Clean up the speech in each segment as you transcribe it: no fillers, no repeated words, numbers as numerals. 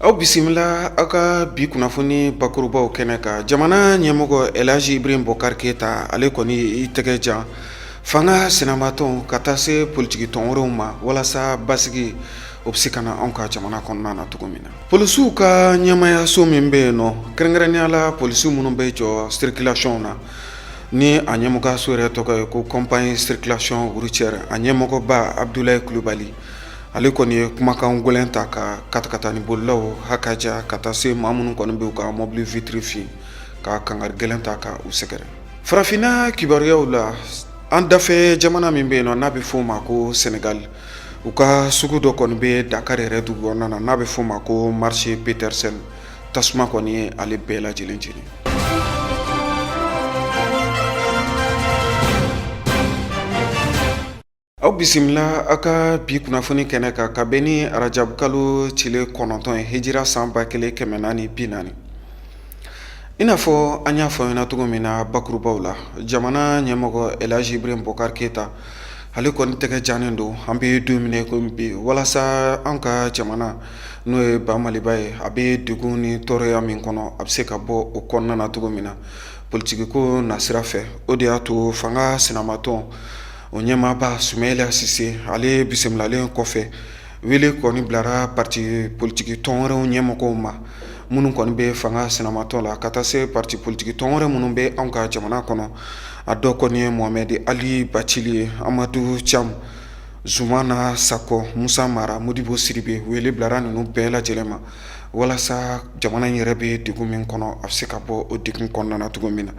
Aw bisimila aw ka bi kunnafoni bakurubaw kɛnɛ kan. Jamana ɲɛmɔgɔ Elhaji Ibrahim Boubacar Keita, ale kɔni i tɛgɛ jan fanga sinamatɔn ka taa se politiki tɔn wɛrɛw ma, walasa basigi o bɛ se ka na anw ka jamana kɔnɔna na cogo min na. Polisiw ka ɲɛmayaso min bɛ yen nɔ, kɛrɛnkɛrɛnnenya la polisiw minnu bɛ jɔ circulation na, ni a ɲɛmɔgɔyaso yɛrɛ tɔgɔ ye ko compagnie circulation routière, a ɲɛmɔgɔba Abdoulaye Coulibaly, ale kɔni ye kumakan gɛlɛn ta ka katakatani bolilaw hakaja, ka taa se maa minnu kɔni bɛ u ka mɔbili vitre fin, ka kangari gɛlɛn ta ka u sɛgɛrɛ. Farafinna kibaruyaw la, an dafɛ jamana min bɛ yen nɔ n'a bɛ f'o ma ko Senegal, u ka sugu dɔ kɔni bɛ Dakar yɛrɛ dugu kɔnɔna na, n'a bɛ f'o ma ko marché Petersen, tasuma kɔni ye ale bɛɛ lajɛlen jeni. Aw bisimila aw ka bi kunnafoni kɛnɛ kan ka bɛn ni arajabukalo tile 9 ye, hijira san 1440. I n'a fɔ an y'a fɔ ɲɛna cogo min na bakurubaw la, jamana ɲɛmɔgɔ Elhaji Ibrahim Boubacar Keita, ale kɔni tɛgɛ jannen don an bɛ don min na komi bi, walasa an ka jamana, n'o ye ba Maliba ye, a bɛ degun ni tɔɔrɔya min kɔnɔ, a bɛ se ka bɔ o kɔnɔna na cogo min na politikiko nasira fɛ. O de y'a to fanga sinamatɔn o ɲɛmaaba Soumaïla Cissé, ale bisimilalen kɔfɛ, wele kɔni bilara parti politiki tɔn wɛrɛw ɲɛmɔgɔw ma minnu kɔni bɛ fanga sinamatɔn la, ka taa se parti politiki tɔn wɛrɛ minnu bɛ anw ka jamana kɔnɔ. A dɔ kɔni ye Mohamed Ali Bathily ye, Amadou Thiam, Zoumana Sacko, Moussa Mara, Modibo Sidibé. Wele bilara ninnu bɛɛ lajɛlen ma walasa jamana in yɛrɛ bɛ degun min kɔnɔ, a bɛ se ka bɔ o degun kɔnɔna na cogo min na.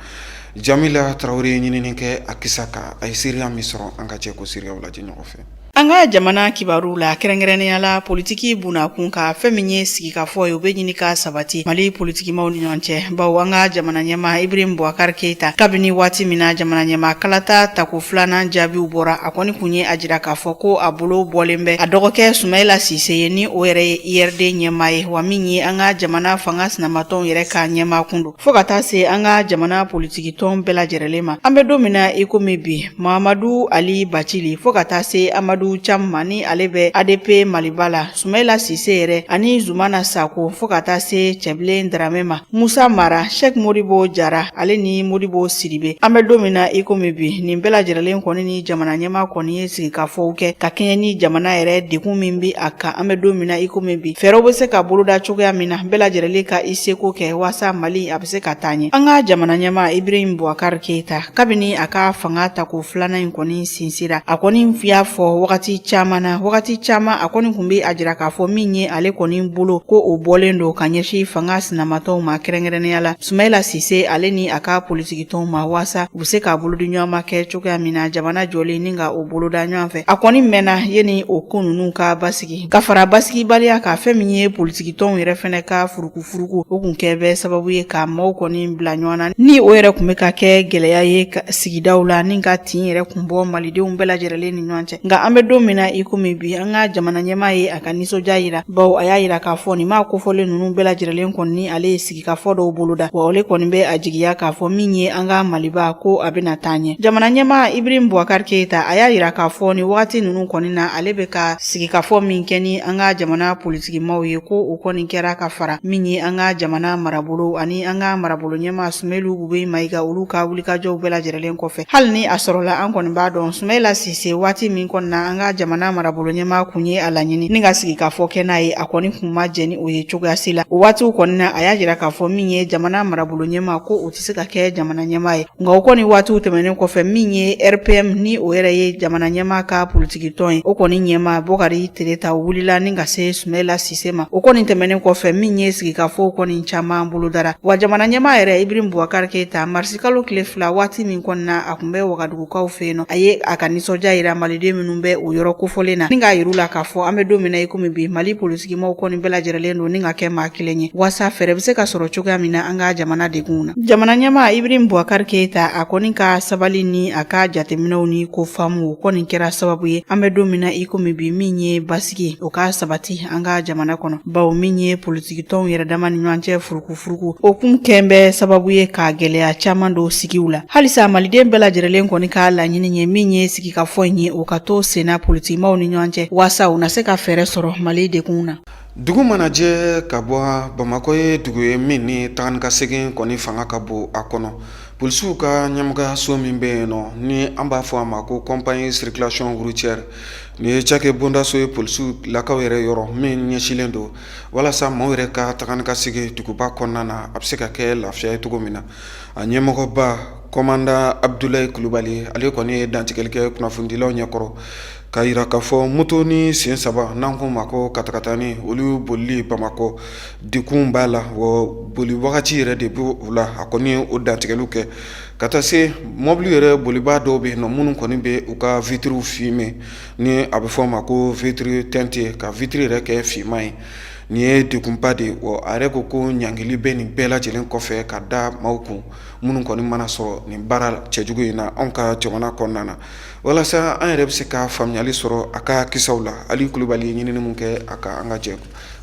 Jamila Tarawele ye ɲinini kɛ a kisa kan, a ye seereya min sɔrɔ, an ka jɛ k'o seereyaw lajɛ ɲɔgɔn fɛ. An ka jamana kibaru la, kɛrɛnkɛrɛnnenya la politiki bunakun kan, fɛn min ye sigikafɔ ye, o bɛ ɲini ka sabati Mali politikimaw ni ɲɔgɔn cɛ, bawo an ka jamana ɲɛmaa Ibrahim Boubacar Keita, kabini waati min na jamana ɲɛmaa kalata tako filanan jaabiw bɔra, a kɔni kun ye a jira k'a fɔ ko a bolo bɔlen bɛ a dɔgɔkɛ Soumaïla Cissé ye, ni o yɛrɛ ye URD ɲɛmaa ye, wa min ye an ka jamana fanga sinamatɔnw yɛrɛ ka ɲɛmaa kun don, fo ka taa se an ka jamana politikitɔn bɛɛ lajɛrɛlen ma. An bɛ don min na i komi bi, Mahamadu Ali Bathily, fo ka taa se Amadu Cam ma, ni ale bɛ ADP Maliba la, Soumaïla Cissé yɛrɛ ani Zoumana Sacko, fo ka taa se Cɛbilen Dramé ma, Moussa Mara, Cheick Modibo Diarra, ale ni Modibo Sidibé. An bɛ don min na i komi bi, nin bɛɛ lajɛrɛlen kɔni ni jamana ɲɛmaa kɔni ye sigikafɔw kɛ ka kɛɲɛ ni jamana yɛrɛ degun min bɛ a kan. An bɛ don min na i komi bi, fɛɛrɛw bɛ se ka boloda cogoya min na, bɛɛ lajɛrɛlen ka i seko kɛ waasa Mali a bɛ se ka taa ɲɛ. An ka jamana ɲɛmaa Ibrahim Boubacar Keita, kabini a ka fanga tako filanan in kɔni sinsira, a kɔni y'a fɔ wagati caman na, wagati caman a kɔni kun bɛ a jira k'a fɔ min ye ale kɔni bolo ko o bɔlen don ka ɲɛsin fanga sinamatɔnw ma, kɛrɛnkɛrɛnnenya la Soumaïla Cissé, ale ni a ka politikitɔnw ma, waasa u bɛ se k'a bolo di ɲɔgɔn ma kɛ cogoya min na jamana jɔlen ni ka o boloda ɲɔgɔn fɛ. A kɔni mɛnna yanni o ko ninnu ka basigi. Ka fara basigibaliya kan, fɛn min ye politikitɔnw yɛrɛ fɛnɛ ka furukufuruku, o kun kɛ bɛ sababu ye ka maaw kɔni bila ɲɔgɔn na, ni o yɛrɛ kun bɛ ka kɛ gɛlɛya ye sigidaw la, ni ka tin yɛrɛ kun bɔ malidenw bɛɛ lajɛrɛlen ni ɲɔgɔn cɛ. Nka an bɛ don min na i komi bi, an ka jamana ɲɛmaa ye a ka nisɔndiya yira, bawo a y'a yira k'a fɔ nin maa kofɔlen ninnu bɛɛ lajɛrɛlen kɔni, ale ye sigikafɔ dɔw boloda, wa ale kɔni bɛ a jigiya k'a fɔ min ye an ka Maliba ko a bɛna taa ɲɛ. Jamana ɲɛmaa Ibrahim Boubacar Keita, a y'a yira k'a fɔ nin wagati ninnu kɔni na, ale bɛ ka sigikafɔ min kɛ ni an ka jamana politikimaw ye, ko o kɔni kɛra ka fara min ye an ka jamana marabolo ani an ka marabolo ɲɛmaa Soumeylou Boubèye Maïga, olu ka wulikajɔw bɛɛ lajɛrɛlen kɔfɛ. Hali ni a sɔrɔla an kɔni b'a dɔn Soumaïla Cissé, waati min kɔni na an ka jamana marabolo ɲɛmaa kun ye a laɲini ni ka sigikafɔ kɛ n'a ye, a kɔni kun ma jɛn ni o ye cogoya si la. O waatiw kɔni na, a y'a jira k'a fɔ min ye jamana marabolo ɲɛmaa, ko o tɛ se ka kɛ jamana ɲɛmaa ye. Nka o kɔni waatiw tɛmɛnen kɔfɛ, min ye RPM, ni o yɛrɛ ye jamana ɲɛmaa ka politikitɔn ye, o kɔni ɲɛmaa Bokari Tereta wulila ni ka se Soumaïla Cissé ma. O kɔni tɛmɛnen kɔfɛ, min ye sigikafɔw kɔni caman bolodara, wa jamana ɲɛmaa yɛrɛ Ibrahim Boubacar Keita, marisikalo tile 2, waati min kɔni na a kun bɛ Wagadugukaw fɛ yen nɔ, a ye a ka nisɔndiya yira maliden minnu bɛ o yɔrɔ kofɔlen na, ni k'a yir'u la k'a fɔ an bɛ don min na i komi bi, Mali politikimaw kɔni bɛɛ lajɛrɛlen don ni ka kɛ maa kelen ye, waasa fɛɛrɛ bɛ se ka sɔrɔ cogoya min na an ka jamana degunw na. Jamana ɲɛmaa Ibrahim Boubacar Keita, a kɔni ka sabali ni a ka jateminɛw ni ko faamu, o kɔni kɛra sababu ye an bɛ don min na i komi bi, min ye basigi o ka sabati an ka jamana kɔnɔ, bawo min ye politikitɔnw yɛrɛ dama ni ɲɔgɔn cɛ furukufuruku, o kun kɛn bɛ sababu ye ka gɛlɛya caman don sigiw la. Halisa maliden bɛɛ lajɛrɛlen kɔni ka laɲini ye min ye sigikafɔ in ye, o ka to senna politikimaw ni ɲɔgɔn cɛ, waasa u na se ka fɛɛrɛ sɔrɔ Mali degunw na. Dugu mana jɛ ka bɔ, Bamakɔ ye dugu ye min ni taa ni ka segin kɔni fanga ka bon a kɔnɔ. Polisiw ka ɲɛmɔgɔyaso min bɛ yen nɔ, ni an b'a fɔ a ma ko compagnie circulation routière, nin ye cakɛ bondaso ye polisiw lakaw yɛrɛ yɔrɔ min ɲɛsinlen don walasa maaw yɛrɛ ka taa ni ka segin duguba kɔnɔna na, a bɛ se ka kɛ lafiya ye cogo min na. A ɲɛmɔgɔba commandant Abudulayi Kulubali, ale kɔni ye dantigɛli kɛ kunnafonidilaw ɲɛkɔrɔ k'a jira k'a fɔ moto ni sen saba, n'an k'o ma ko katakatani, olu bolili Bamakɔ, degun b'a la, wa boli wagati yɛrɛ de b'o la. A kɔni ye o dantigɛliw kɛ ka taa se mɔbili yɛrɛ bolibaa dɔw bɛ yen nɔ minnu kɔni bɛ u ka vitiriw fumer, ni a bɛ fɔ o ma ko vitre teintée, ka vitiri yɛrɛ kɛ finman ye. Nin ye degunba de ye. Wa a yɛrɛ ko ko ɲangili bɛ nin bɛɛ lajɛlen kɔfɛ ka da maaw kun minnu kɔni mana sɔrɔ nin baara cɛjugu in na anw ka jamana kɔnɔna na. Walasa an yɛrɛ bɛ se ka faamuyali sɔrɔ a ka kisaw la, Ali Kulubali ye ɲinini min kɛ a kan, an ka jɛ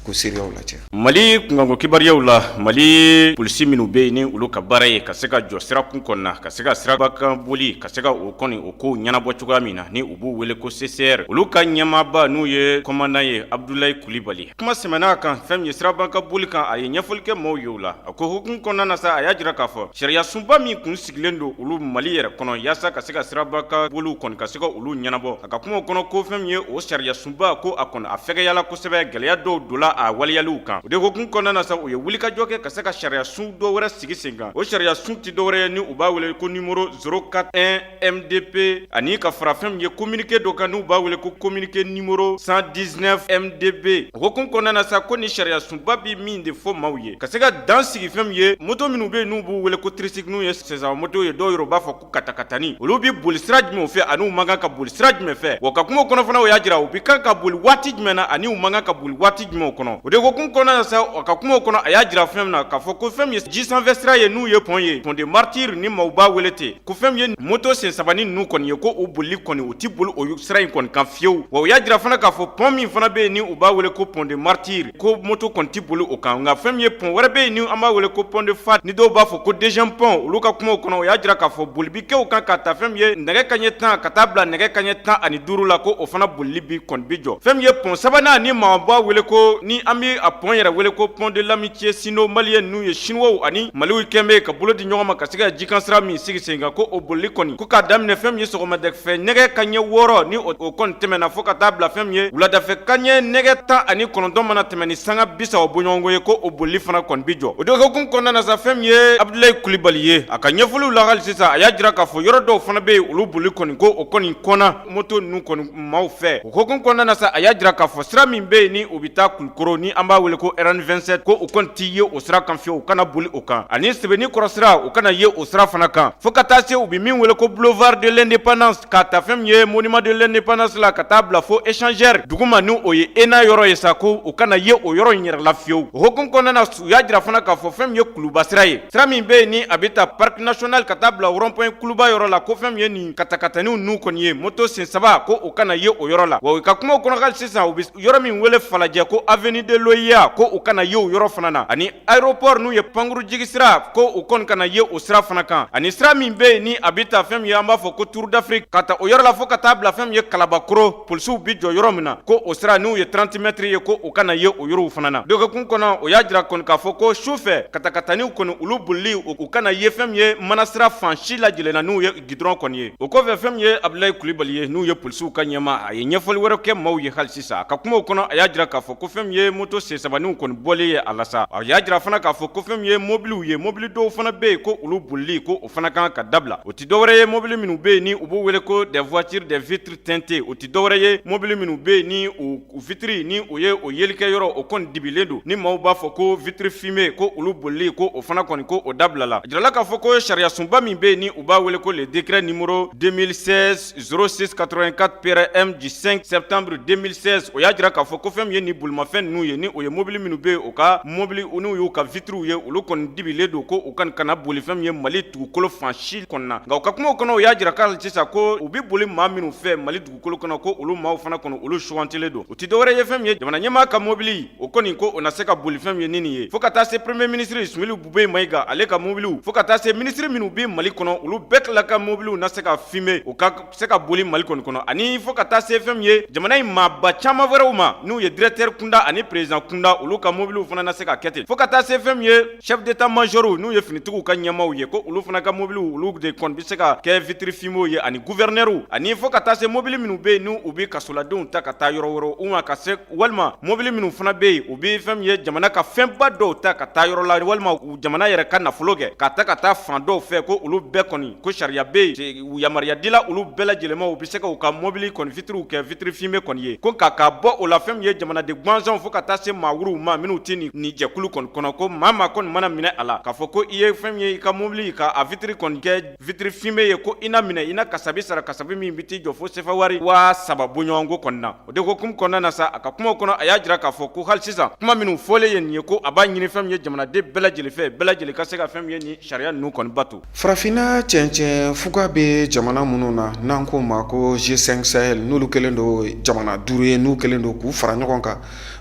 k'o seereyaw lajɛ. Mali kunkanko kibaruyaw la, Mali polisi minnu bɛ yen ni olu ka baara ye ka se ka jɔ sirakun kɔnɔna, ka se ka sirabakan boli, ka se ka o kɔni o kow ɲɛnabɔ cogoya min na, ni u b'u wele ko CCR, olu ka ɲɛmaaba n'u ye commandant ye Abudulayi Kulibali, kuma sɛmɛna a kan fɛn min ye sirabakan boli kan, a ye ɲɛfɔli kɛ maaw ye o la. A ko hukumu kɔnɔna na sa, a y'a jira k'a fɔ sariyasunba min kun sigilen don olu Mali yɛrɛ kɔnɔ yaasa ka se ka sirabakan boliw kɔni ka se ka olu ɲɛnabɔ, a ka kumaw kɔnɔ ko fɛn min ye o sariyasunba, ko a kɔni a fɛgɛyala kosɛbɛ, gɛlɛya dɔw donna a waleyaliw kan. O de hukumu kɔnɔna na sa, u ye wulikajɔ kɛ ka se ka sariyasun dɔ wɛrɛ sigi sen kan. O sariyasun tɛ dɔwɛrɛ ye ni u b'a wele ko numéro 041 MDP, ani ka fara fɛn min ye communiqué dɔ kan n'u b'a wele ko communiqué numéro 119 MDB. O hukumu kɔnɔna na sa, ko ni sariyasunba bɛ min de fɔ maaw ye ka se ka dan sigi fɛn min ye moto minnu bɛ yen n'u b'u wele ko tricycle, n'u ye sensaba moto ye, dɔw yɛrɛ b'a fɔ ko katakatani, olu bɛ boli sira jumɛn fɛ ani u man kan ka boli sira jumɛn fɛ. Wa ka kumaw kɔnɔ fana, o y'a jira u bɛ kan ka boli waati jumɛn na ani u man kan ka boli waati jumɛn kɔnɔ. O de hukumu kɔnɔna na sa, a ka kumaw kɔnɔ, a y'a jira fɛn min na k'a fɔ ko fɛn min ye ji sanfɛ sira ye, n'u ye pont ye, pont des Martyrs ni maaw b'a wele ten, ko fɛn min ye moto sen sabanin ninnu kɔni ye, ko u bolili kɔni, u tɛ boli o sira in kɔni kan fiyewu. Wa u y'a jira fana k'a fɔ pont min fana bɛ yen ni u b'a wele ko pont des Martyrs, ko moto kɔni tɛ boli o kan. Nka fɛn min ye pont wɛrɛ bɛ yen ni an b'a wele ko pont de Fad, ni dɔw b'a fɔ ko deuxième pont, olu ka kumaw kɔnɔ, o y'a jira k'a fɔ boli bi kɛ o kan ka taa fɛn min ye nɛgɛ kanɲɛ 10 ka taa bila nɛgɛ kanɲɛ 15 la, ko o fana bolili bi kɔni bi jɔ. Fɛn min ye pont sabanan ni maa b'a wele ko, ni an bɛ a pont yɛrɛ wele ko pont de l'amitié sino-malien, n'u ye Chinois ani Maliw kɛn bɛ ka bolo di ɲɔgɔn ma ka se ka jikan sira min sigi sen kan, ko o bolili kɔni, ko k'a daminɛ fɛn min ye sɔgɔmada fɛ nɛgɛ kanɲɛ 6 ni o kɔni tɛmɛna, fo ka taa bila fɛn min ye wuladafɛ kanɲɛ nɛgɛ 19 mana tɛmɛ ni sanga 30 bɔɲɔgɔnko ye, ko o bolili fana kɔni bi jɔ. O de hukumu kɔnɔna na sa, fɛn min ye Abudulayi Kulibali ye, a ka ɲɛfɔliw la hali sisan, a y'a jira k'a fɔ yɔrɔ dɔw fana bɛ yen, olu boli kɔni, ko o kɔni kɔnna moto ninnu kɔni maaw fɛ. O hukumu kɔnɔna na sa, a y'a jira k'a fɔ sira min bɛ yen ni o bɛ taa Kulukoro, ni an b'a wele ko RN 27, ko u kɔni tɛ ye o sira kan fiyewu, u kana boli o kan, ani Sebenikɔrɔ sira, u kana ye o sira fana kan, fo ka taa se u bɛ min wele ko boulevard de l'indépendance, k'a ta fɛn min ye monument de l'indépendance la ka taa bila fo échangeur duguma, ni o ye ENA yɔrɔ ye sa, ko u kana ye o yɔrɔ in yɛrɛ la fiyewu. O hukumu kɔnɔna na, u y'a jira fana k'a fɔ fɛn min ye Kuluba sira ye, sira min bɛ yen ni a bɛ taa parc national ka taa bila rond point Kuluba yɔrɔ la, ko fɛn min ye nin katakataniw n'u kɔni ye moto sen saba, ko u kana ye o yɔrɔ la. Wa u ka kumaw kɔnɔ hali sisan, u bɛ yɔrɔ min wele Falajɛ ko avenue de l'OUA, ko u kana ye o yɔrɔ fana na, ani aéroport n'u ye pankuru jigi sira, ko u kɔni kana ye o sira fana kan, ani sira min bɛ yen ni a bɛ taa fɛn min ye an b'a fɔ ko Tour d'Afrique, ka taa o yɔrɔ la fo ka taa bila fɛn min ye Kalabakoro polisiw bɛ jɔ yɔrɔ min na, ko o sira n'u ye 30 mètres ye, ko u kana ye o yɔrɔw fana na. Dɔgɔkun kɔnɔ, o y'a jira kɔni k'a fɔ ko su fɛ katakataniw kɔni, olu bolili, u kana ye fɛn min ye manasira fan si lajɛlen na n'u ye gidɔrɔn kɔni ye. O kɔfɛ, fɛn min ye Abudulayi Kulibali ye, n'u ye polisiw ka ɲɛmaa, a ye ɲɛfɔli wɛrɛ kɛ maaw ye hali sisan. A ka kumaw kɔnɔ, a y'a jira k'a fɔ ko fɛn min ye moto sen sabaninw kɔni bɔlen ye a la sa, a y'a jira fana k'a fɔ ko fɛn min ye mobiliw ye, mobili dɔw fana bɛ yen ko olu bolili, ko o fana kan ka dabila. O tɛ dɔwɛrɛ ye mobili minnu bɛ yen ni u b'u wele ko des voitures des vitres teintées, o tɛ dɔwɛrɛ ye mobili minnu bɛ yen ni u vitre ni o ye o yelikɛ yɔrɔ o kɔni dibilen don, ni maaw b'a fɔ ko vitre fumée, ko olu bolili, ko o fana kɔni, ko o dabilala. A jirala k'a fɔ ko sariyasunba min bɛ yen ni u b'a wele ko le décret numéro 2016 06 84 PRM du 5 septembre 2016, o y'a jira k'a fɔ ko fɛn min ye ni bolimafɛn ninnu ye, ni o ye mobili minnu bɛ yen, u ka mobili n'u y'u ka vitrew ye, olu kɔni dibilen don, ko u kana boli fɛn min ye Mali dugukolo fan si kɔnɔna. Nka u ka kumaw kɔnɔ, o y'a jira k'ale sisan ko u bɛ boli maa minnu fɛ Mali dugukolo kɔnɔ, ko olu maaw fana kɔnɔ, olu sugantilen don. O tɛ dɔwɛrɛ ye fɛn min ye jamana ɲɛmaa ka mobili, o kɔni ko o na se ka boli fɛn min ye ni nin ye, fo ka taa se premier ministre Soumeylou Boubèye Maïga ale ka mobiliw, fo ka taa se ministre minnu bɛ Mali kɔnɔ, olu bɛɛ tila ka mobiliw na se ka fumer, u ka se ka boli Mali kɔni kɔnɔ, ani fo ka taa se fɛn min ye jamana in maaba caman wɛrɛw ma, n'u ye directeur kunda ani ani président kunda, olu ka mobiliw fana na se ka kɛ ten, fo ka taa se fɛn min ye chef d'état major, n'u ye finitigiw ka ɲɛmaaw ye, ko olu fana ka mobiliw, olu de kɔni bɛ se ka kɛ vitre fumée ye, ani gouverneur, ani fo ka taa se mobili minnu bɛ yen, n'u u bɛ kasoladenw ta ka taa yɔrɔ wɛrɛ u ma, ka se walima mobili minnu fana bɛ yen, u bɛ fɛn min ye jamana ka fɛnba dɔw ta ka taa yɔrɔ la, walima u jamana yɛrɛ ka nafolo kɛ ka ta ka taa fan dɔw fɛ, ko olu bɛɛ kɔni, ko sariya bɛ yen, u yamaruya dila olu bɛɛ lajɛlen ma, u bɛ se ka u ka mobili kɔni vitrew kɛ vitre fumée kɔni ye. Ko nka ka bɔ o la, fɛn min ye jamanaden gansanw, fo ka taa se maa wɛrɛw ma minnu tɛ nin jɛkulu kɔni kɔnɔ, ko maa maa kɔni mana minɛ a la k'a fɔ ko i ye fɛn min ye i ka mobili ka a vitre kɔni kɛ vitre fumée ye, ko i na minɛ, i na kasabi sara, kasabi min bɛ t'i jɔ fo sefa wari 3000 bɔɲɔgɔnko kɔni na. O de hukumu kɔnɔna na sa, a ka kumaw kɔnɔ, a y'a jira k'a fɔ ko hali sisan, kuma minnu fɔlen ye nin ye, ko a b'a ɲini fɛn min ye jamanaden bɛɛ lajɛlen fɛ, bɛɛ lajɛlen ka se ka fɛn min ye nin sariya ninnu kɔni bato. Farafinna cɛncɛn fuga bɛ jamana minnu na, n'an k'o ma ko G5 Sahel, n'olu kɛlen don jamana 5 ye, n'u kɛlen don k'u fara ɲɔgɔn kan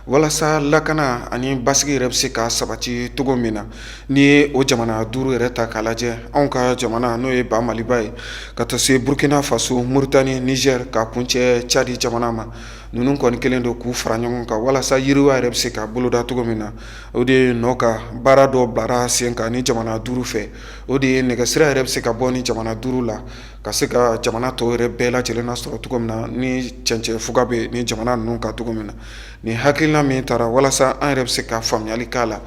walasa lakana ani basigi yɛrɛ bɛ se ka sabati cogo min na. N'i ye o jamana 5 yɛrɛ ta k'a lajɛ, anw ka jamana n'o ye ba Maliba ye, ka taa se Burkina Faso, Mauritanie, Niger, ka kuncɛ Tchad jamana ma, ninnu kɔni kɛlen don k'u fara ɲɔgɔn kan walasa yiriwa yɛrɛ bɛ se ka boloda cogo min na. O de ye nɔ ka baara dɔ bilara sen kan ni jamana 5 fɛ, o de ye nɛgɛsira yɛrɛ bɛ se ka bɔ ni jamana 5 la ka se ka jamana tɔw yɛrɛ bɛɛ lajɛlen nasɔrɔ cogo min na, ni cɛncɛn fuga bɛ ni jamana ninnu kan cogo min na. Nin hakilina min taara walasa an yɛrɛ bɛ se ka faamuyali k'a la,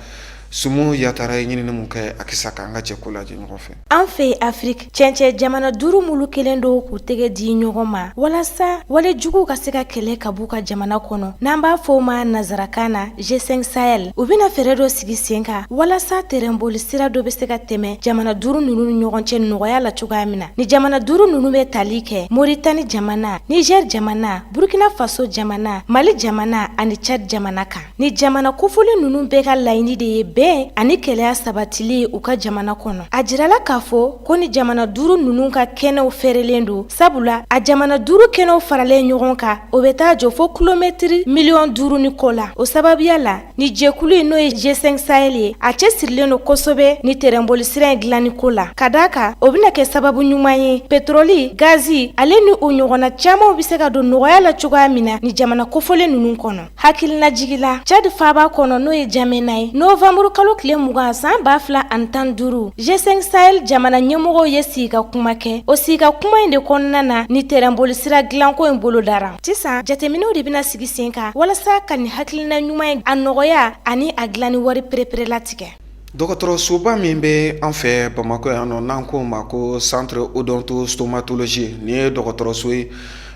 Sumu Yatara ye ɲinini mun kɛ a kisa kan, an ka jɛ k'o lajɛ ɲɔgɔn fɛ. An fɛ Afiriki, cɛncɛn jamana 5 minnu kɛlen don k'u tɛgɛ di ɲɔgɔn ma walasa wale juguw ka se ka kɛlɛ ka b'u ka jamana kɔnɔ, n'an b'a fɔ o ma nansarakan na G5 Sahel, u bɛna fɛɛrɛ dɔ sigi sen kan walasa tɛrɛnboli sira dɔ bɛ se ka tɛmɛ jamana 5 ninnu ni ɲɔgɔn cɛ nɔgɔya la cogoya min na. Ni jamana 5 ninnu bɛ tali kɛ Moritani jamana, Niger jamana, Burkina Faso jamana, Mali jamana ani Tchad jamana kan. Ni jamana kofɔlen ninnu bɛɛ ka laɲini de ye bɛn ani kelenya sabatili ye u ka jamana kɔnɔ. A jirala k'a fɔ ko ni jamana 5 ninnu ka kɛnɛw fɛrɛlen don, sabula a jamana 5 kɛnɛw faralen ɲɔgɔn kan, o bɛ taa jɔ fo kilomɛtiri miliyɔn 5 ni kɔ la. O sababuya la, ni jɛkulu in n'o ye G5 Sahel ye, a cɛsirilen don kosɛbɛ ni tɛrɛnboli sira in dilanni ko la, ka d'a kan o bɛna kɛ sababu ɲuman ye petroli, gazi, ale ni o ɲɔgɔnna camanw bɛ se ka don nɔgɔya la cogoya min na ni jamana kofɔlen ninnu kɔnɔ. Hakilinajigi la, Tchad faaba kɔnɔ, n'o ye Jamena ye, novembre kalo tile 20 san 2015, G5 Sahel jamana ɲɛmɔgɔw ye sigi ka kuma kɛ. O sigi ka kuma in de kɔnɔna na ni tɛrɛnboli sira dilanko in bolodara. Sisan, jateminɛw de bɛna sigi sen kan walasa ka nin hakilina ɲuman in a nɔgɔya ani a dilanni wari pereperelatigɛ. Dɔgɔtɔrɔsoba min bɛ an fɛ Bamakɔ yan nɔ, n'an k'o ma ko centre odontostomatologie, nin ye dɔgɔtɔrɔso ye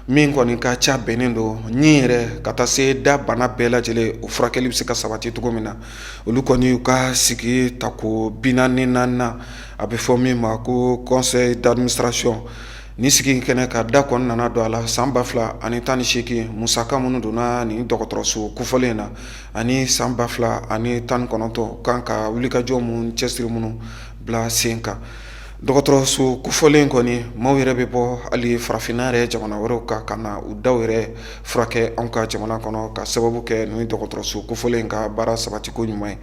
min kɔni ka ca bɛnnen don ɲin yɛrɛ ka taa se da bana bɛɛ lajɛlen, o furakɛli bɛ se ka sabati cogo min na. Olu kɔni u ka sigi tako 44nan, a bɛ fɔ min ma ko conseil d'administration, ni sigi kɛnɛ ka da kɔni nana don a la san 2018, musaka minnu donna nin dɔgɔtɔrɔso kofɔlen in na, ani san 2019 kan ka wulikajɔ minnu, cɛsiri minnu bila sen kan. Dɔgɔtɔrɔso kofɔlen kɔni, maaw yɛrɛ bɛ bɔ hali farafinna yɛrɛ jamana wɛrɛw kan ka na u daw yɛrɛ furakɛ anw ka jamana kɔnɔ, ka sababu kɛ nin dɔgɔtɔrɔso kofɔlen ka baara sabatiko ɲuman ye.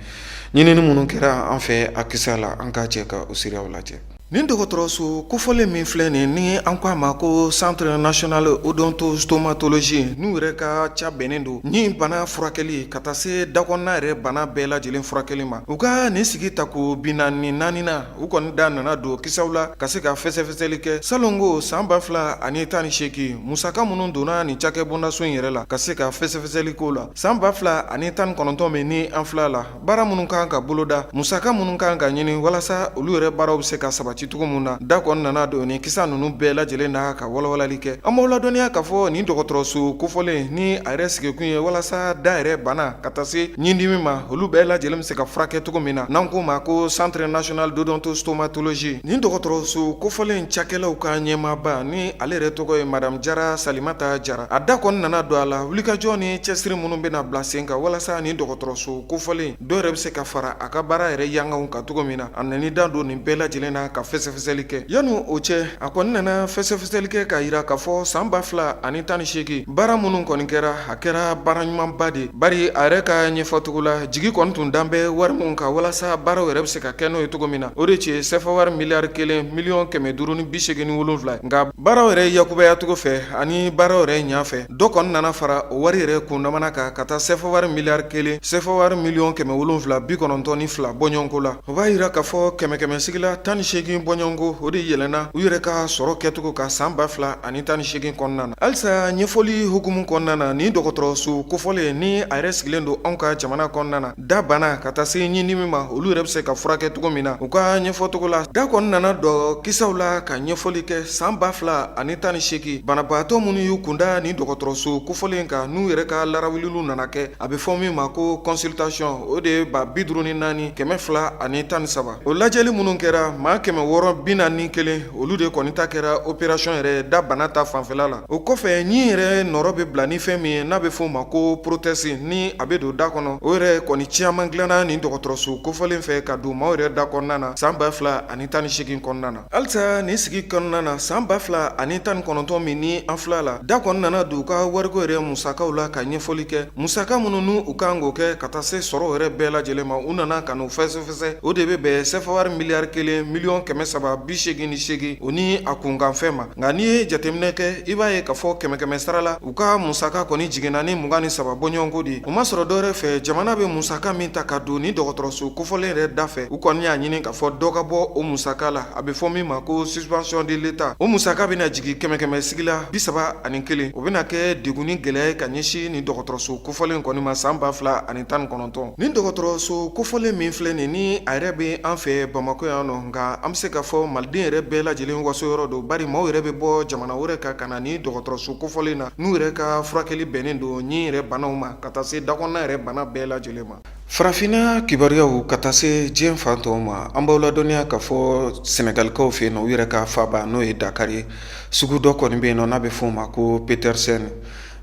Ɲinini minnu kɛra an fɛ a kisa la, an ka jɛ ka o seereyaw lajɛ. Nin dɔgɔtɔrɔso kofɔlen min filɛ nin, ni an ko a ma ko centre national odontostomatologie, n'u yɛrɛ ka ca bɛnnen don ɲin bana furakɛli ka taa se dakɔnɔna yɛrɛ bana bɛɛ lajɛlen furakɛli ma, u ka nin sigi tako 44nan, u kɔni da nana don kisaw la ka se ka fɛsɛfɛsɛli kɛ. Salongo san 2018, musaka minnu donna nin cakɛbondaso in yɛrɛ la, ka se ka fɛsɛfɛsɛli k'o la. San 2019 min ni an filɛ la, baara minnu kan ka boloda, musaka minnu kan ka ɲini walasa olu yɛrɛ baaraw bɛ se ka sabati cogo min na, da kɔni nana don nin kisa ninnu bɛɛ lajɛlen na ka walawalali kɛ. An b'aw ladɔnniya k'a fɔ nin dɔgɔtɔrɔso kofɔlen ni a yɛrɛ sigikun ye walasa da yɛrɛ bana ka taa se ɲindimi ma, olu bɛɛ lajɛlen bɛ se ka furakɛ cogo min na, n'an k'o ma ko centre national d'odontostomatologie. Nin dɔgɔtɔrɔso kofɔlen cakɛlaw ka ɲɛmaaba, ni ale yɛrɛ tɔgɔ ye madame Jara Salimata Jara, a da kɔni nana don a la wulikajɔ ni cɛsiri minnu bɛna bila sen kan walasa nin dɔgɔtɔrɔso kofɔlen dɔ yɛrɛ bɛ se ka fara a ka baara yɛrɛ yankanw kan cogo min na. A nana da don nin bɛɛ lajɛlen na ka fɛsɛfɛsɛli kɛ. Yanni o cɛ, a kɔni nana fɛsɛfɛsɛli kɛ k'a jira k'a fɔ san 2018 baara minnu kɔni kɛra, a kɛra baara ɲumanba de ye, bari a yɛrɛ ka ɲɛfɔcogo la, jigi kɔni tun dan bɛ wari min kan walasa baaraw yɛrɛ bɛ se ka kɛ n'o ye cogo min na, o de tun ye sefa wari miliyari 1 miliyɔn 587. Nka baaraw yɛrɛ yakubayacogo fɛ ani baaraw yɛrɛ ɲɛ fɛ, dɔ kɔni nana fara o wari yɛrɛ kundamana kan ka taa sefa wari miliyari 1 sefa wari miliyɔn 792 bɔɲɔgɔnko la. O b'a jira k'a fɔ kɛmɛ kɛmɛ sigi la 18 bɔɲɔgɔnko, o de yɛlɛnna u yɛrɛ ka sɔrɔ kɛcogo kan san 2018 kɔnɔna na. Halisa ɲɛfɔli hukumu kɔnɔna na, nin dɔgɔtɔrɔso kofɔlen ni a yɛrɛ sigilen don anw ka jamana kɔnɔna na, da bana ka taa se ɲindimi ma, olu yɛrɛ bɛ se ka furakɛ cogo min na, u ka ɲɛfɔcogo la, da kɔni nana don kisaw la ka ɲɛfɔli kɛ san 2018 banabaatɔ minnu y'u kunda nin dɔgɔtɔrɔso kofɔlen kan, n'u yɛrɛ ka larawuliw nana kɛ, a bɛ fɔ min ma ko consultation, o de ye 54 213. O lajɛli minnu kɛra, maa 641, olu de kɔni ta kɛra opération yɛrɛ da bana ta fanfɛla la. O kɔfɛ, ɲin yɛrɛ nɔrɔ bɛ bila ni fɛn min ye n'a bɛ f'o ma ko prothèse, ni a bɛ don da kɔnɔ, o yɛrɛ kɔni caman dilanna nin dɔgɔtɔrɔso kofɔlen fɛ ka don maaw yɛrɛ da kɔnɔna na san 2018 kɔnɔna na. Halisa nin sigi kɔnɔna na, san 2019 min ni an filɛ la, da kɔni nana don u ka wariko yɛrɛ musakaw la ka ɲɛfɔli kɛ, musaka minnu n'u u kan k'o kɛ ka taa se sɔrɔ yɛrɛ bɛɛ lajɛlen ma, u nana ka n'u fɛsɛfɛsɛ, o de bɛ bɛn sefa wari miliyari 1 miliyɔn 388 o ni a kunkanfɛn ma. Nka n'i ye jateminɛ kɛ, i b'a ye k'a fɔ kɛmɛ kɛmɛ sara la, u ka musaka kɔni jiginna ni 23 bɔɲɔgɔnko de ye. O ma sɔrɔ dɔwɛrɛ fɛ, jamana bɛ musaka min ta ka don ni dɔgɔtɔrɔso kofɔlen yɛrɛ da fɛ, u kɔni y'a ɲini k'a fɔ dɔ ka bɔ o musaka la, a bɛ fɔ min ma ko subvention de l'État. O musaka bɛna jigin kɛmɛ kɛmɛ sigi la 31. O bɛna kɛ degun ni gɛlɛya ye ka ɲɛsin nin dɔgɔtɔrɔso kofɔlen kɔni ma san 2019. Nin dɔgɔtɔrɔso kofɔlen min filɛ nin ni a yɛrɛ bɛ an fɛ Bamakɔ yan nɔ, nka an bɛ se k'a fɔ maliden yɛrɛ bɛɛ lajɛlen waso yɔrɔ don, bari maaw yɛrɛ bɛ bɔ jamana wɛrɛ kan ka na nin dɔgɔtɔrɔso kofɔlen na, n'u yɛrɛ ka furakɛli bɛnnen don ɲin yɛrɛ banaw ma ka taa se dakɔnɔna yɛrɛ bana bɛɛ lajɛlen ma. Farafinna kibaruyaw ka taa se diɲɛ fan tɔw ma, an b'aw ladɔnniya k'a fɔ Sɛnɛgalikaw fɛ yen nɔ, u yɛrɛ ka faaba n'o ye Dakari ye, sugu dɔ kɔni bɛ yen nɔ n'a bɛ f'o ma ko Petersen.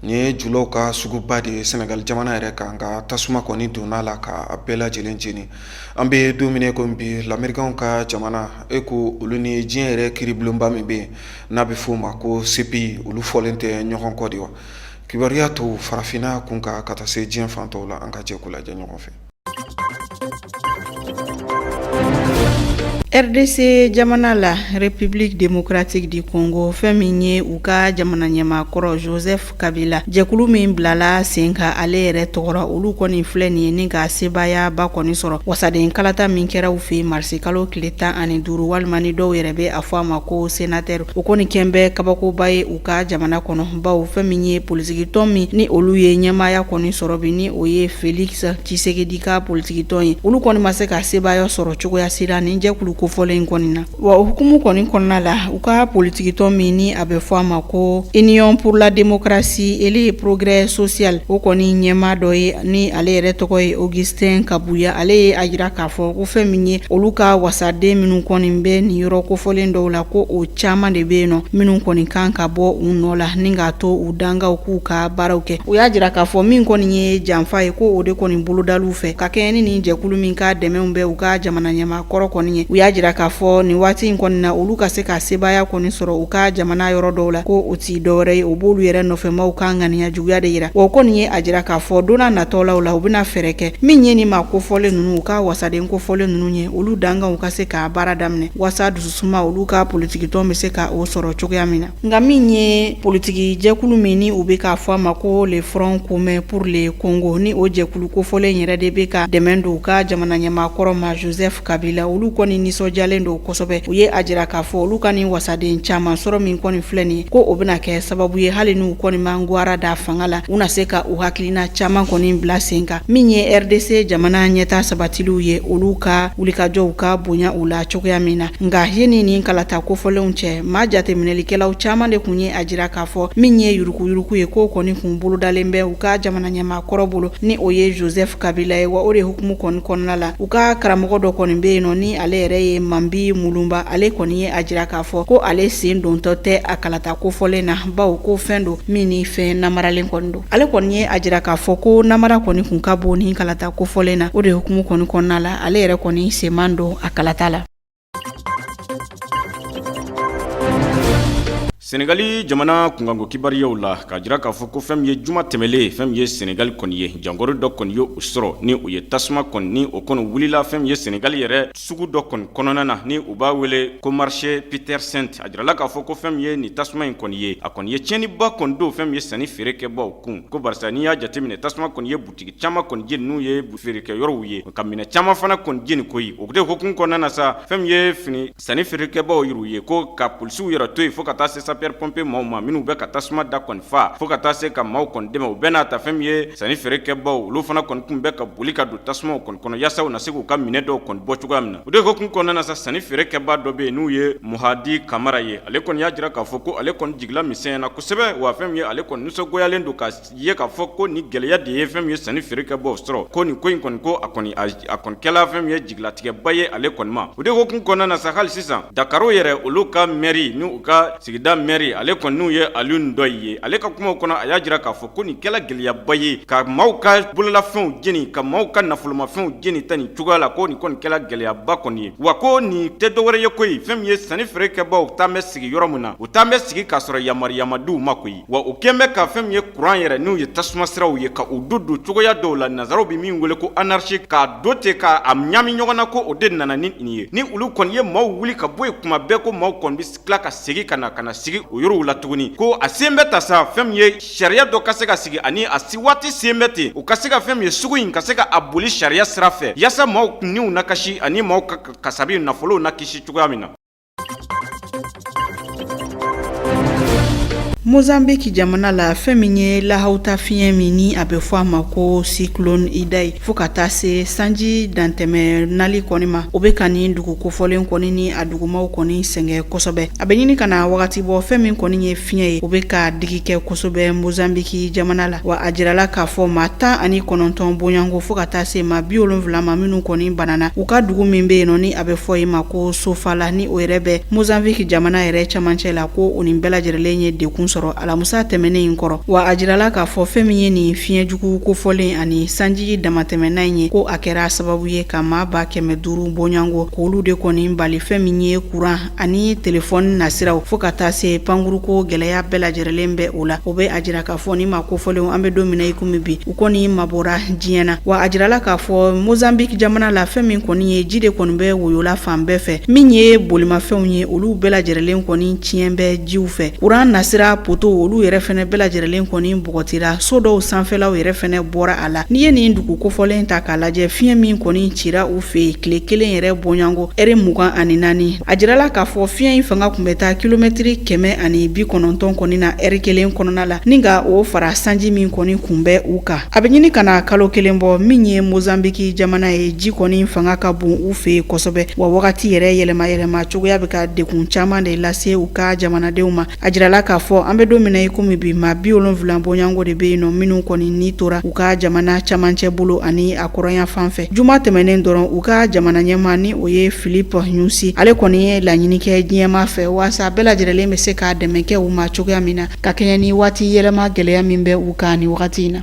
Nin ye julaw ka suguba de ye Sɛnɛgali jamana yɛrɛ kan, nka tasuma kɔni donna a la ka a bɛɛ lajɛlen jeni. An bɛ don min ko bi, Lamerikɛnw ka jamana e ko olu ni diɲɛ yɛrɛ kiiribulonba min bɛ yen n'a bɛ f'o ma ko CPI, olu fɔlen tɛ ɲɔgɔn kɔ de wa? Kibaruya tɔw farafinna kun kan ka taa se diɲɛ fan tɔw la, an ka jɛ k'u lajɛ ɲɔgɔn fɛ. RDC jamana la, République démocratique du Congo, fɛn min ye u ka jamana ɲɛmaa kɔrɔ Joseph Kabila, jɛkulu min bilala sen kan ale yɛrɛ tɔgɔ la, olu kɔni filɛ nin ye ni ka sebaayaba kɔni sɔrɔ wasaden kalata min kɛra u fɛ marisi kalo tile 15, walima ni dɔw yɛrɛ bɛ a fɔ a ma ko sénateur. O kɔni kɛn bɛ kabakoba ye u ka jamana kɔnɔ, bawo fɛn min ye politikitɔn min ni olu ye ɲɛmaaya kɔni sɔrɔ bi, ni o ye Felix Tshisekedi ka politikitɔn ye, olu kɔni ma se ka sebaaya sɔrɔ cogoya si la nin jɛkulu kofɔlen in kɔni na. Wa o hukumu kɔni kɔnɔna la, u ka politikitɔn min ni a bɛ fɔ a ma ko Union pour la démocratie et le progrès social, o kɔni ɲɛmaa dɔ ye ni ale yɛrɛ tɔgɔ ye Augustin Kabuya, ale ye a jira k'a fɔ ko fɛn min ye olu ka wasaden minnu kɔni bɛ nin yɔrɔ kofɔlen dɔw la, ko o caman de bɛ yen nɔ minnu kɔni kan ka bɔ u nɔ la ni k'a to u dankanw k'u ka baaraw kɛ. U y'a jira k'a fɔ min kɔni ye janfa ye, ko o de kɔni bolodal'u fɛ ka kɛɲɛ ni nin jɛkulu min ka dɛmɛw bɛ u ka jamana ɲɛmaa kɔrɔ kɔni ye. U y'a jira k'a fɔ nin waati in kɔni na, olu ka se ka sebaaya kɔni sɔrɔ u ka jamana yɔrɔ dɔw la, ko o ti dɔwɛrɛ ye, o b'olu yɛrɛ nɔfɛmaw ka ŋaniya juguya de yira. Wa o kɔni ye a jira k'a fɔ don natɔlaw la, u bɛna fɛɛrɛ kɛ min ye nin maa kofɔlen ninnu, u ka wasaden kofɔlen ninnu ye, olu dankanw ka se ka baara daminɛ waasa dususuma olu ka politikitɔn bɛ se ka o sɔrɔ cogoya min na. Nka min ye politiki jɛkulu min ni u bɛ k'a fɔ a ma ko le Front commun pour le Congo, ni o jɛkulu kofɔlen yɛrɛ de bɛ ka dɛmɛ don u ka jamana ɲɛmaa kɔrɔ ma Joseph Kabila, olu kɔni nisɔndiyalen don kosɛbɛ. U ye a jira k'a fɔ olu ka nin wasaden caman sɔrɔ min kɔni filɛ nin ye, ko o bɛna kɛ sababu ye hali n'u kɔni ma gwara da fanga la, u na se ka u hakilina caman kɔni bila sen kan. Min ye RDC jamana ɲɛtaa sabatiliw ye, olu ka wulikajɔw ka bonya u la cogoya min na. Nka yani nin kalata kofɔlenw cɛ, maa jateminɛlikɛlaw caman de tun ye a jira k'a fɔ min ye yuruguyurugu ye, k'o kɔni kun bolodalen bɛ u ka jamana ɲɛmaa kɔrɔ bolo, ni o ye Joseph Kabila ye. Wa o de hukumu kɔni kɔnɔna la, u ka karamɔgɔ dɔ kɔni bɛ yen nɔ ni ale yɛrɛ ye Mambi Mulumba, ale kɔni ye a jira k'a fɔ ko ale sen dontɔ tɛ a kalata kofɔlen na, bawo ko fɛn don min ni fɛn namaralen kɔni don. Ale kɔni ye a jira k'a fɔ ko namara kɔni kun ka bon ni kalata kofɔlen na. O de hukumu kɔni kɔnɔna la, ale yɛrɛ kɔni sen ma don a kalata la. Senegali jamana kunkanko kibaruyaw la k'a jira k'a fɔ ko fɛn min ye juma tɛmɛlen fɛn min ye Senegali kɔni ye jankaro dɔ kɔni ye u sɔrɔ ni o ye tasuma kɔni ni o kɔni wulila fɛn min ye Senegali yɛrɛ sugu dɔ kɔni kɔnɔna na ni u b'a wele ko marché Petersen. A jirala k'a fɔ ko fɛn min ye nin tasuma in kɔni ye, a kɔni ye tiɲɛniba kɔni don fɛn min ye sanni feerekɛbaw kun ko barisa n'i y'a jateminɛ tasuma kɔni ye butigi caman kɔni jeni n'u ye feerekɛyɔrɔw ye ka minɛn caman fana kɔni jeni koyi. O de hukumu kɔnɔna na sa fɛn min ye fini sanni feerekɛbaw yɛrɛw ye ko ka polisiw yɛrɛ to yen fo ka taa se sapeur pompier maaw ma minnu bɛ ka tasuma da kɔni fa fo ka taa se ka maaw kɔni dɛmɛ. O bɛɛ n'a ta fɛn min ye sanni feerekɛbaw olu fana kɔni tun bɛ ka boli ka don tasumaw kɔni kɔnɔ yaasa u na se k'u ka minɛn dɔw kɔni bɔ cogoya min na. O de hukumu kɔnɔna na sa sanni feerekɛbaa dɔ bɛ yen n'u ye Muhadi Kamara ye, ale kɔni y'a jira k'a fɔ ko ale kɔni jigila misɛnyana kosɛbɛ, wa fɛn min ye ale kɔni nisɔngoyalen don ka ye k'a fɔ ko ni gɛlɛya de ye fɛn min ye sanni feerekɛbaw sɔrɔ, ko nin ko in kɔni ko a kɔni a kɔni kɛla fɛn min ye jigilatigɛba ye ale kɔni ma. O de hukumu kɔnɔna na sa hali sisan Dakaro yɛrɛ olu ka mɛri ni u ka sigida mɛri ale kɔni n'u ye Alioune Ndoye ye, ale ka kumaw kɔnɔ a y'a jira k'a fɔ ko nin kɛla gɛlɛyaba ye ka maaw ka bololafɛnw jeni, ka maaw ka nafolomafɛnw jeni tan nin cogoya la, ko nin kɔni kɛla gɛlɛyaba kɔni ye, wa ko nin tɛ dɔwɛrɛ ye koyi fɛn min ye sanni feerekɛbaw taa bɛ sigi yɔrɔ min na, u taa bɛ sigi k'a sɔrɔ yamaruya ma d'u ma koyi. Wa u kɛn bɛ ka fɛn min ye kuran yɛrɛ n'u ye tasuma siraw ye ka u don don cogoya dɔw la, nansaraw bɛ min wele ko anarchie, k'a don ten k'a ɲami ɲɔgɔn na, ko o de nana ni nin ye. Ni olu kɔni ye maaw wuli ka bɔ yen kuma bɛɛ, ko maaw kɔni bɛ tila ka segin ka na ka na sigi o yɔrɔw la tuguni, ko a sen bɛ ta sa fɛn min ye sariya dɔ ka se ka sigi ani a si waati sen bɛ ten, u ka se ka fɛn min ye sugu in ka se ka a boli sariya sira fɛ yaasa maaw niw na kasi ani maaw ka kasabi nafolow na kisi cogoya min na. Mozambique jamana la, fɛn min ye lahawuta fiɲɛ min ni a bɛ fɔ a ma ko cyclone Idai, fo ka taa se sanji dantɛmɛ nali kɔni ma, o bɛ ka nin dugu kofɔlen kɔni ni a dugumaw kɔni sɛgɛn kosɛbɛ. A bɛ ɲini ka na wagati bɔ, fɛn min kɔni ye fiɲɛ ye, o bɛ ka digi kɛ kosɛbɛ Mozambique jamana la. Wa a jirala k'a fɔ maa 19 bonyanko fo ka taa se maa 70 ma minnu kɔni banana u ka dugu min bɛ yen nɔ ni a bɛ fɔ yen ma ko Sofala, ni o yɛrɛ bɛ Mozambique jamana yɛrɛ camancɛ la, ko o nin bɛɛ lajɛrɛlen ye degun sɔrɔ alamisa tɛmɛnen in kɔrɔ. Wa a jirala k'a fɔ fɛn min ye nin fiɲɛjugu kofɔlen ani sanji damatɛmɛna in ye, ko a kɛra sababu ye ka maa 500 000 bonyanko, k'olu de kɔni bali fɛn min ye kuran ani telefɔni nasiraw fo ka taa se pankuruko gɛlɛya bɛɛ lajɛrɛlen bɛ o la. O bɛ a jira k'a fɔ ni maa kofɔlenw, an bɛ don min na i komi bi, u kɔni mabɔra diɲɛ na. Wa a jirala k'a fɔ Mozambique jamana la, fɛn min kɔni ye ji de kɔni bɛ woyola fan bɛɛ fɛ, min ye bolimafɛnw ye, olu bɛɛ lajɛrɛlen kɔni tiɲɛ bɛ jiw fɛ, kuran nasira poto olu yɛrɛ fɛnɛ bɛɛ lajɛrɛlen kɔni bɔgɔtira, so dɔw sanfɛlaw yɛrɛ fɛnɛ bɔra a la. N'i ye nin dugu kofɔlen ta k'a lajɛ, fiɲɛ min kɔni cira u fɛ yen tile kelen yɛrɛ bɔɲɔgɔnko ɛri 24, a jirala k'a fɔ fiɲɛ in fanga tun bɛ taa kilomɛtiri 190 kɔni na ɛri kelen kɔnɔna la, ni ka o fara sanji min kɔni kun bɛ u kan. A bɛ ɲini ka na kalo kelen bɔ, min ye Mozambiki jamana ye, ji kɔni fanga ka bon u fɛ yen kosɛbɛ, wa wagati yɛrɛ yɛlɛma yɛlɛma cogoya bɛ ka degun caman de lase u ka jamanadenw ma. A jirala k'a fɔ an bɛ don min na i komi bi, maa 70 bɔɲɔgɔnko de bɛ yen nɔ minnu kɔni ni tora u ka jamana camancɛ bolo ani a kɔrɔnya fan fɛ. Juma tɛmɛnen dɔrɔn, u ka jamana ɲɛmaa ni o ye Filipe Nyusi, ale kɔni ye laɲini kɛ diɲɛmaa fɛ waasa bɛɛ lajɛrɛlen bɛ se ka dɛmɛ kɛ u ma cogoya min na ka kɛɲɛ ni waati yɛlɛma gɛlɛya min bɛ u kan nin wagati in na.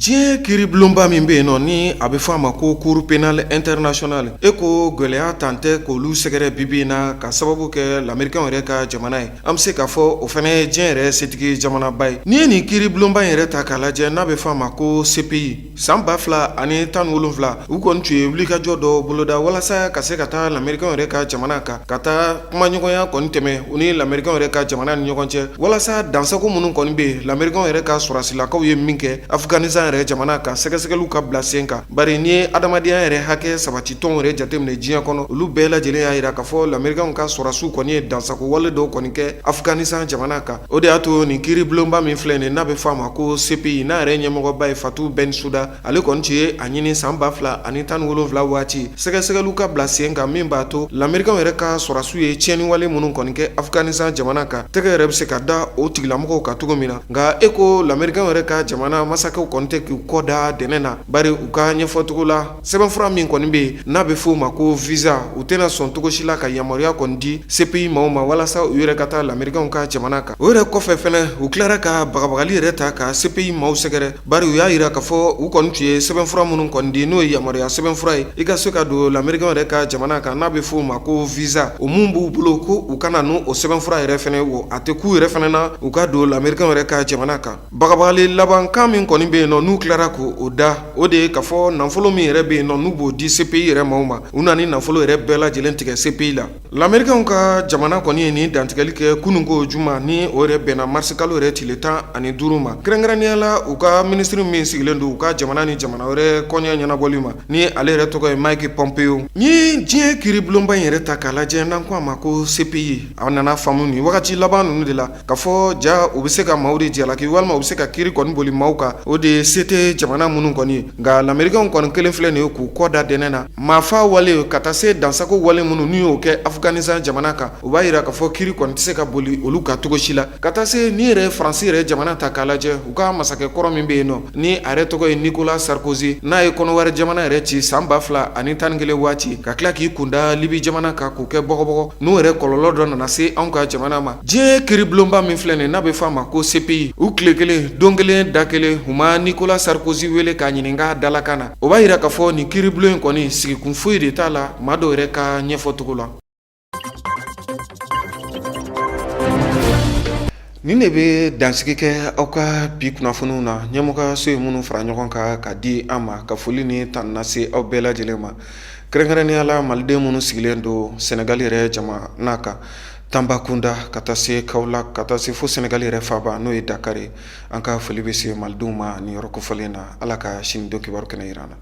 Diɲɛ kiiribulonba min bɛ yen nɔ ni a bɛ fɔ a ma ko Cour pénale internationale, e ko gɛlɛya tan tɛ k'olu sɛgɛrɛ bi bi in na ka sababu kɛ lamerikɛnw yɛrɛ ka jamana ye. An bɛ se k'a fɔ o fana ye diɲɛ yɛrɛ setigi jamanaba ye. N'i ye nin kiiribulonba in yɛrɛ ta k'a lajɛ n'a bɛ fɔ a ma ko CPI, San 2017, u kɔni tun ye wulikajɔ dɔ boloda walasa ka se ka taa lamerikɛnw yɛrɛ ka jamana kan, ka taa kumaɲɔgɔnya kɔni tɛmɛ u ni lamerikɛnw yɛrɛ ka jamana ni ɲɔgɔn cɛ, walasa dansago minnu kɔni bɛ yen lamerikɛnw yɛrɛ ka sɔrɔdasilakaw ye min kɛ Afganistan yɛrɛ jamana kan, sɛgɛsɛgɛliw ka bila sen kan. Bari n'i ye adamadenya yɛrɛ hakɛ sabatitɔnw yɛrɛ jateminɛ diɲɛ kɔnɔ, olu bɛɛ lajɛlen y'a jira k'a fɔ lamerikɛnw ka sɔrɔdasiw kɔni ye dansago wale dɔw kɔni kɛ Afganistan jamana kan. O de y'a to nin kiiribulonba min filɛ nin n'a bɛ fɔ a ma ko CPI, n'a yɛrɛ ɲɛmɔgɔba ye Fatou Bensouda, ale kɔni tun ye a ɲini san 2017 waati sɛgɛsɛgɛliw ka bila sen kan min b'a to lamerikɛnw yɛrɛ ka sɔrɔdasiw ye tiɲɛniwale minnu kɔni kɛ Afganistan jamana kan, tɛgɛ yɛrɛ bɛ se ka da o tigilamɔgɔw kan cogo min na. Nka e ko lamerikɛnw yɛrɛ ka jamana masakɛw kɔni tɛ kɛ k'u kɔ da dɛnɛ na, bari u ka ɲɛfɔcogo la, sɛbɛnfura min kɔni bɛ yen n'a bɛ f'o ma ko visa, u tɛna sɔn cogo si la ka yamaruya kɔni di CPI maaw ma walasa u yɛrɛ ka taa lamerikɛnw ka jamana kan. O yɛrɛ kɔfɛ fɛnɛ, u tilara ka bagabagali yɛrɛ ta ka CPI maaw sɛgɛrɛ, bari u y'a jira k'a fɔ u kɔni tun ye sɛbɛnfura minnu kɔni di, n'o ye yamaruya sɛbɛnfura ye i ka se ka don lamerikɛnw yɛrɛ ka jamana kan n'a bɛ f'o ma ko visa, o min b'u bolo ko u ka na n'o sɛbɛnfura yɛrɛ fɛnɛ, wo a tɛ k'u yɛrɛ fɛnɛ na u ka don lamerikɛnw yɛrɛ ka jamana kan. Bagabagali labankan min kɔni bɛ yen nɔ n'u tilara k'o da, o de ye k'a fɔ nafolo min yɛrɛ bɛ yen nɔ n'u b'o di CPI yɛrɛ maaw ma, u na ni nafolo yɛrɛ bɛɛ lajɛlen tigɛ CPI la. Lamerikɛnw ka jamana kɔni ye nin dantigɛli kɛ kununko juma, ni o yɛrɛ bɛnna marisikalo yɛrɛ tile 15 ma, kɛrɛnkɛrɛnnenya la u ka minisiri min sigilen don u ka jamana ni jamana wɛrɛ koɲɛ ɲɛnabɔli ma, ni ale yɛrɛ tɔgɔ ye Mike Pompeo. Ni diɲɛ kiiribulonba in yɛrɛ ta k'a lajɛ n'an ko a ma ko CPI, a nana faamu nin wagati laban ninnu de la k'a fɔ ja u bɛ se ka maaw de jalaki walima u bɛ se ka kiiri kɔni boli maaw kan, o de ye se tɛ jamana minnu kɔni ye. Nka lamerikɛnw kɔni kelen filɛ nin ye k'u kɔ da dɛnɛ na maafa wale ka taa se dansago wale minnu n'u y'o kɛ Afganistan jamana kan, o b'a jira k'a fɔ kiiri kɔni tɛ se ka boli olu kan cogo si la. Ka taa se n'i yɛrɛ Faransi yɛrɛ jamana ta k'a lajɛ, u ka masakɛ kɔrɔ min bɛ yen nɔ ni a yɛrɛ tɔgɔ ye Nicolas Sarkozy, n'a ye Kɔnɔwari jamana yɛrɛ ci san 2011 waati, ka tila k'i kunda Libi jamana kan k'o kɛ bɔgɔbɔgɔ, n'o yɛrɛ kɔlɔlɔ dɔ nana se anw ka jamana ma. Diɲɛ kiiribulonba min filɛ nin n'a bɛ f'a ma ko CPI, u tile kelen, don kelen, da kelen, u ma Nicolas Sarkozy wele k'a ɲininka dalakan na. O b'a jira k'a fɔ nin kiiribulon in kɔni sigikun foyi de t'a la maa dɔw yɛrɛ ka ɲɛfɔcogo la. Nin de bɛ dansigi kɛ aw ka bi kunnafoniw na, ɲɛmɔgɔso ye minnu fara ɲɔgɔn kan ka di an ma, ka foli ni tanu lase aw bɛɛ lajɛlen ma, kɛrɛnkɛrɛnnenya la maliden minnu sigilen don Sɛnɛgali yɛrɛ jamana kan, Tanbakunda ka taa se Kaolack, ka taa se fo Sɛnɛgali yɛrɛ faaba n'o ye Dakar ye. An ka foli bɛ se malidenw ma nin yɔrɔ kofɔlen na. Ala ka sini don kibaru kɛnɛ jira an na.